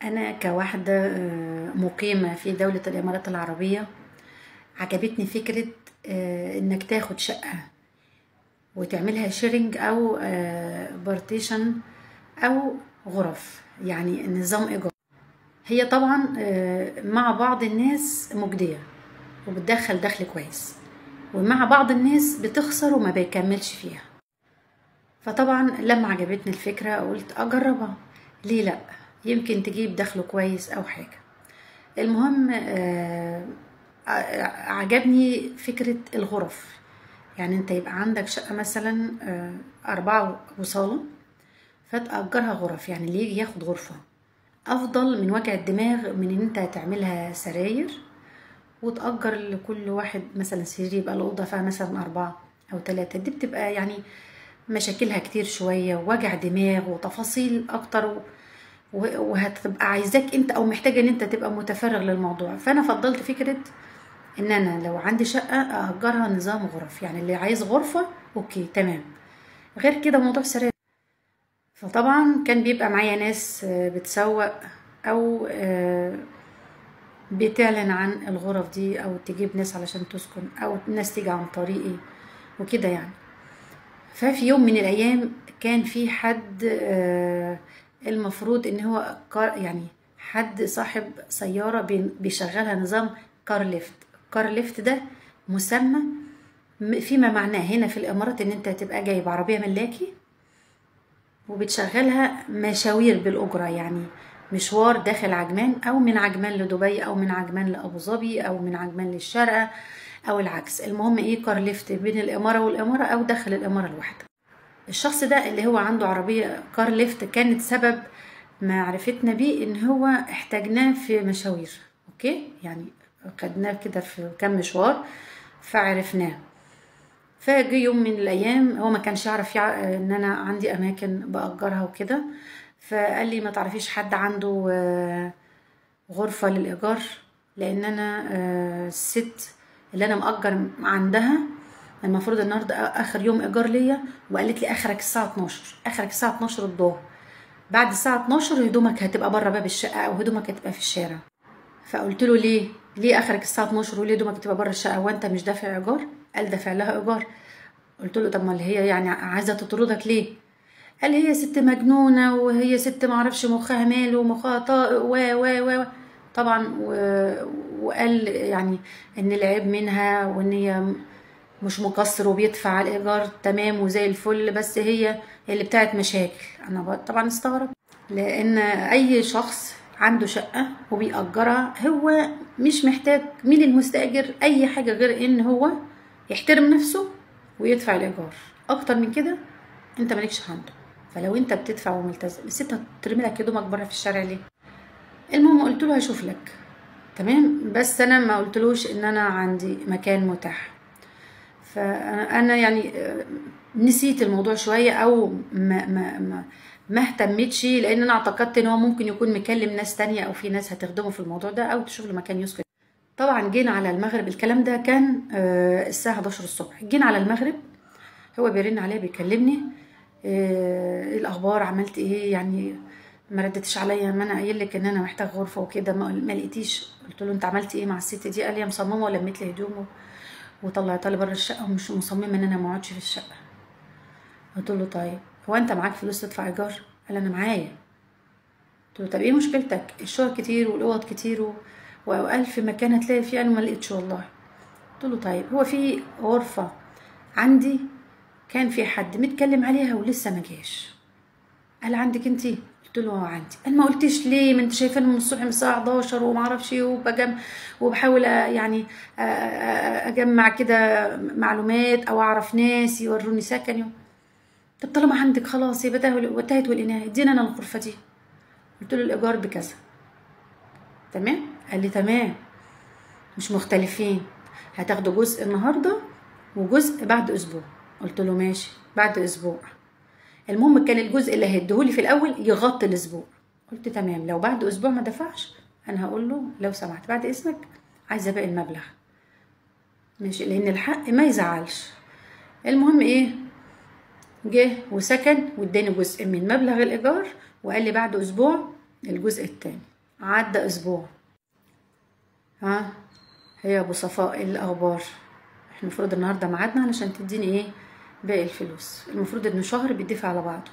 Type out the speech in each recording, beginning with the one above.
أنا كواحدة مقيمة في دولة الإمارات العربية عجبتني فكرة إنك تاخد شقة وتعملها sharing أو partition أو غرف، يعني نظام إيجار. هي طبعا مع بعض الناس مجدية وبتدخل دخل كويس، ومع بعض الناس بتخسر وما بيكملش فيها. فطبعا لما عجبتني الفكرة قلت أجربها، ليه لأ، يمكن تجيب دخل كويس أو حاجة. المهم عجبني فكرة الغرف، يعني انت يبقى عندك شقة مثلا 4 وصالة فتأجرها غرف، يعني اللي يجي ياخد غرفة أفضل من وجع الدماغ من ان انت تعملها سراير وتأجر لكل واحد مثلا سرير، يبقى الأوضة فيها مثلا 4 أو 3. دي بتبقى يعني مشاكلها كتير شوية ووجع دماغ وتفاصيل أكتر، وهتبقى عايزاك انت او محتاجة ان انت تبقى متفرغ للموضوع. فانا فضلت فكرة ان انا لو عندي شقة اأجرها نظام غرف، يعني اللي عايز غرفة okay تمام، غير كده موضوع سرير. فطبعا كان بيبقى معايا ناس بتسوق او بتعلن عن الغرف دي، او تجيب ناس علشان تسكن، او ناس تيجي عن طريقي وكده يعني. ففي يوم من الايام كان في حد المفروض ان هو يعني حد صاحب سيارة بيشغلها نظام car lift. car lift ده مسمى فيما معناه هنا في الامارات ان انت تبقى جايب عربية ملاكي وبتشغلها مشاوير بالاجرة، يعني مشوار داخل عجمان او من عجمان لدبي او من عجمان لابو ظبي او من عجمان للشارقة او العكس. المهم ايه، car lift بين الامارة والامارة او داخل الامارة الواحدة. الشخص ده اللي هو عنده عربية car lift كانت سبب معرفتنا بيه ان هو احتاجناه في مشاوير، okay، يعني خدناه كده في كام مشوار فعرفناه. فجي يوم من الايام هو ما كانش يعرف ان انا عندي اماكن باجرها وكده، فقال لي ما تعرفيش حد عنده غرفة للايجار، لان انا الست اللي انا مأجر عندها المفروض النهارده اخر يوم ايجار ليا، وقالت لي اخرك الساعة 12، اخرك الساعة 12 الظهر، بعد الساعة 12 هدومك هتبقى بره باب الشقة او هدومك هتبقى في الشارع. فقلت له ليه؟ ليه اخرك الساعة 12 وليه هدومك هتبقى بره الشقة وانت مش دافع ايجار؟ قال دافع لها ايجار. قلت له طب ما اللي هي يعني عايزه تطردك ليه؟ قال هي ست مجنونة وهي ست معرفش مخها ماله ومخها طاق و و و طبعا، وقال يعني ان العيب منها وان هي مش مقصر وبيدفع الايجار تمام وزي الفل، بس هي اللي بتاعت مشاكل. انا طبعا استغرب، لان اي شخص عنده شقه وبيأجرها هو مش محتاج من المستأجر اي حاجة غير ان هو يحترم نفسه ويدفع الايجار، اكتر من كده انت مالكش عنده. فلو انت بتدفع وملتزم، الست هترمي لك هدومك بره في الشارع ليه؟ المهم قلت له هشوف لك تمام، بس انا ما قلتلوش ان انا عندي مكان متاح. فانا يعني نسيت الموضوع شوية او ما ما ما, ما اهتمتش، لان انا اعتقدت ان هو ممكن يكون مكلم ناس تانية او في ناس هتخدمه في الموضوع ده او تشوف له مكان يسكن. طبعا جينا على المغرب، الكلام ده كان الساعة 11 الصبح، جينا على المغرب هو بيرن عليا بيكلمني، ايه الاخبار، عملت ايه، يعني ما ردتش عليا، ما انا قايل لك ان انا محتاج غرفة وكده، ما لقيتيش. قلت له انت عملت ايه مع الست دي؟ قال لي مصممه ولميت لي هدومه وطلعتها لي بره الشقة ومش مصممه ان انا ما اقعدش في الشقة. قلت له طيب هو انت معاك فلوس تدفع ايجار؟ قال انا معايا. قلت له طب ايه مشكلتك؟ الشقق كتير والاوض كتير والف مكان هتلاقي فيه. انا ما لقيتش والله. قلت له طيب هو في غرفة عندي كان في حد متكلم عليها ولسه ما جاش. قال عندك انتي؟ قلت له عندي. قال ما قلتيش ليه؟ ما انت شايفاني من الصبح من الساعة 11 وما اعرفش ايه، وبحاول يعني اجمع كده معلومات او اعرف ناس يوروني سكني. طب طالما عندك خلاص يبقى وانتهت والاناهي، ادينا انا الغرفة دي. قلت له الايجار بكذا تمام؟ قال لي تمام، مش مختلفين، هتاخدوا جزء النهارده وجزء بعد اسبوع. قلت له ماشي بعد اسبوع. المهم كان الجزء اللي هيديهولي في الاول يغطي الاسبوع. قلت تمام، لو بعد اسبوع ما دفعش انا هقول له لو سمحت بعد اذنك عايزه باقي المبلغ، ماشي، لان الحق ما يزعلش. المهم ايه، جه وسكن واداني جزء من مبلغ الايجار وقال لي بعد اسبوع الجزء الثاني. عدى اسبوع، ها هي يا ابو صفاء ايه الاخبار؟ احنا المفروض النهارده ميعادنا علشان تديني ايه باقي الفلوس، المفروض ان شهر بيدفع على بعضه.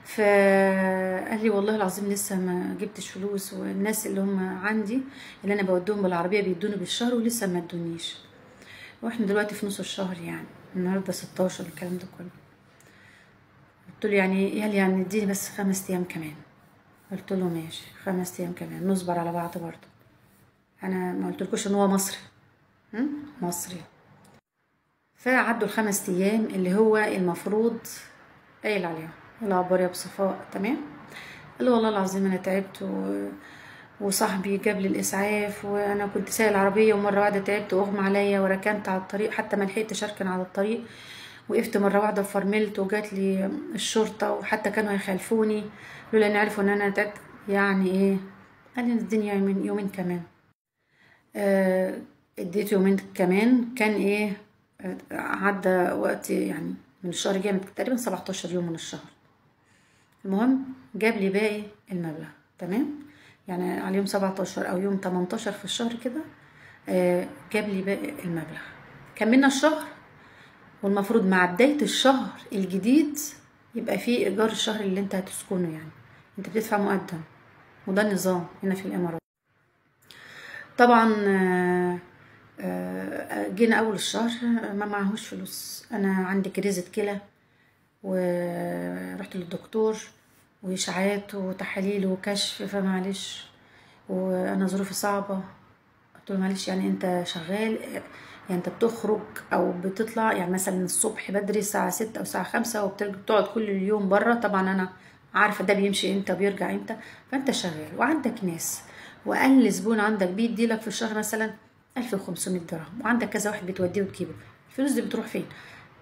فقال لي والله العظيم لسه ما جبتش فلوس، والناس اللي هم عندي اللي انا بوديهم بالعربية بيدوني بالشهر ولسه ما ادونيش، واحنا دلوقتي في نص الشهر يعني النهارده 16 الكلام ده كله. قلت له يعني قال يعني اديني بس 5 ايام كمان. قلت له ماشي 5 ايام كمان، نصبر على بعض برضه. انا ما قلتلكوش ان هو مصري، مصري. فعدوا ال5 ايام اللي هو المفروض قايل عليهم. الاخبار يا ابو صفاء؟ تمام. قال له والله العظيم انا تعبت وصاحبي جاب لي الاسعاف، وانا كنت سايق العربية ومرة واحدة تعبت واغمى عليا وركنت على الطريق، حتى ما لحقتش اركن على الطريق، وقفت مرة واحدة وفرملت وجات لي الشرطة، وحتى كانوا هيخالفوني لولا ان عرفوا ان انا تعبت. يعني ايه؟ قال لي اديني يومين كمان. اديته يومين كمان، كان ايه عدى وقت يعني من الشهر جامد، تقريبا 17 يوم من الشهر. المهم جاب لي باقي المبلغ، تمام، يعني على يوم 17 او يوم 18 في الشهر كده، جاب لي باقي المبلغ. كملنا الشهر، والمفروض مع بداية الشهر الجديد يبقى فيه ايجار الشهر اللي انت هتسكنه، يعني انت بتدفع مقدم، وده النظام هنا في الامارات. طبعا جينا اول الشهر ما معهوش فلوس، انا عندي كريزة كلى ورحت للدكتور واشعاعات وتحاليل وكشف، فمعلش وانا ظروفي صعبة. قلت له معلش يعني انت شغال، يعني انت بتخرج او بتطلع يعني مثلا الصبح بدري الساعة 6 او الساعة 5 وبتقعد كل اليوم بره، طبعا انا عارفه ده بيمشي امتى وبيرجع امتى، فانت شغال وعندك ناس، واقل زبون عندك بيديلك في الشهر مثلا 1500 درهم، وعندك كذا واحد بتوديه وتجيبه، الفلوس دي بتروح فين؟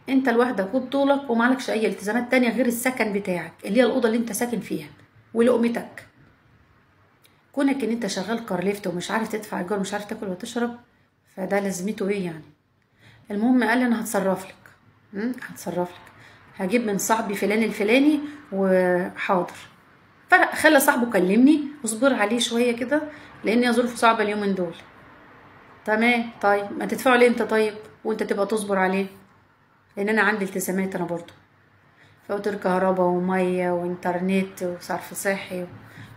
انت لوحدك وبطولك ومالكش اي التزامات تانية غير السكن بتاعك اللي هي الاوضة اللي انت ساكن فيها ولقمتك. كونك ان انت شغال car lift ومش عارف تدفع ايجار ومش عارف تاكل وتشرب، فده لازمته ايه يعني؟ المهم قال لي انا هتصرف لك، هتصرف لك، هجيب من صاحبي فلان الفلاني وحاضر. فخلى صاحبه كلمني، اصبر عليه شوية كده لان هي ظروفه صعبة اليومين دول. تمام، طيب ما تدفعوا ليه انت طيب وانت تبقى تصبر عليه؟ لان انا عندي التزامات انا برضو، فواتير كهرباء ومية وانترنت وصرف صحي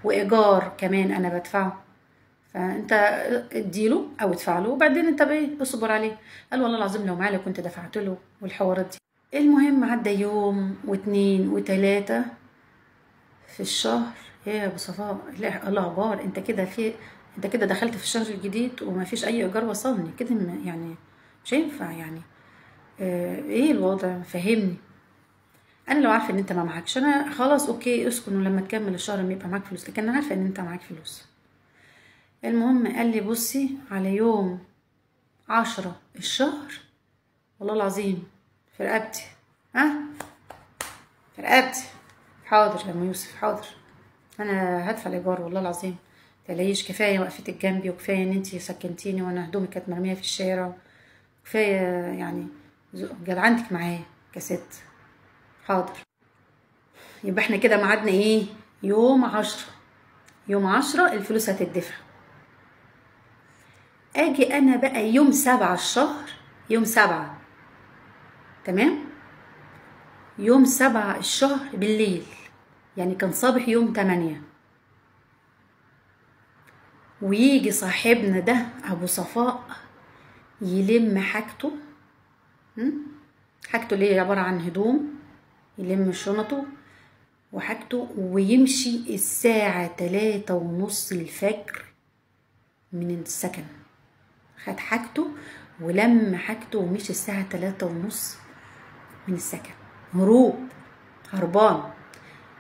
وايجار كمان انا بدفعه، فانت اديله او ادفع له وبعدين انت بايه اصبر عليه. قال والله العظيم لو معايا كنت دفعت له والحوارات دي. المهم عدى يوم واتنين وتلاتة في الشهر. يا ابو صفاء الاخبار، انت كده في انت كده دخلت في الشهر الجديد وما فيش اي ايجار وصلني كده، يعني مش هينفع يعني. ايه الوضع؟ فهمني. انا لو عارفه ان انت ما معكش انا خلاص okay اسكن، ولما تكمل الشهر ما يبقى معاك فلوس، لكن انا عارفه ان انت معاك فلوس. المهم قال لي بصي على يوم 10 الشهر، والله العظيم في رقبتي، ها في رقبتي، حاضر يا ام يوسف حاضر، انا هدفع الايجار والله العظيم تلاقيش، كفاية وقفتك جنبي، وكفاية ان انتي سكنتيني وانا هدومي كانت مرمية في الشارع، كفاية يعني جدعنتك معايا كست، حاضر. يبقى احنا كده ميعادنا ايه؟ يوم 10، يوم 10 الفلوس هتدفع. اجي انا بقى يوم 7 الشهر، يوم 7، تمام، يوم 7 الشهر بالليل، يعني كان صباح يوم 8، ويجي صاحبنا ده ابو صفاء يلم حاجته، حاجته اللي هي عبارة عن هدوم، يلم شنطه وحاجته ويمشي الساعة 3:30 الفجر من السكن. خد حاجته ولم حاجته ومشي الساعة 3:30 من السكن، هروب، هربان.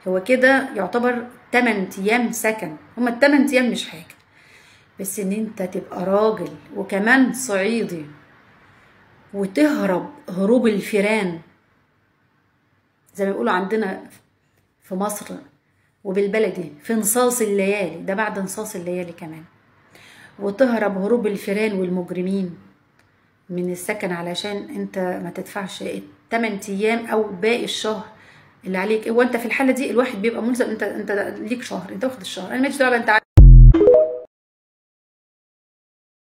هو كده يعتبر 8 ايام سكن، هما 8 ايام مش حاجة، بس ان انت تبقى راجل وكمان صعيدي وتهرب هروب الفيران زي ما بيقولوا عندنا في مصر وبالبلدي في نصاص الليالي، ده بعد نصاص الليالي كمان، وتهرب هروب الفيران والمجرمين من السكن علشان انت ما تدفعش 8 ايام او باقي الشهر اللي عليك. وانت في الحالة دي الواحد بيبقى ملزم، انت ليك شهر، انت واخد الشهر، انا ماليش دعوه انت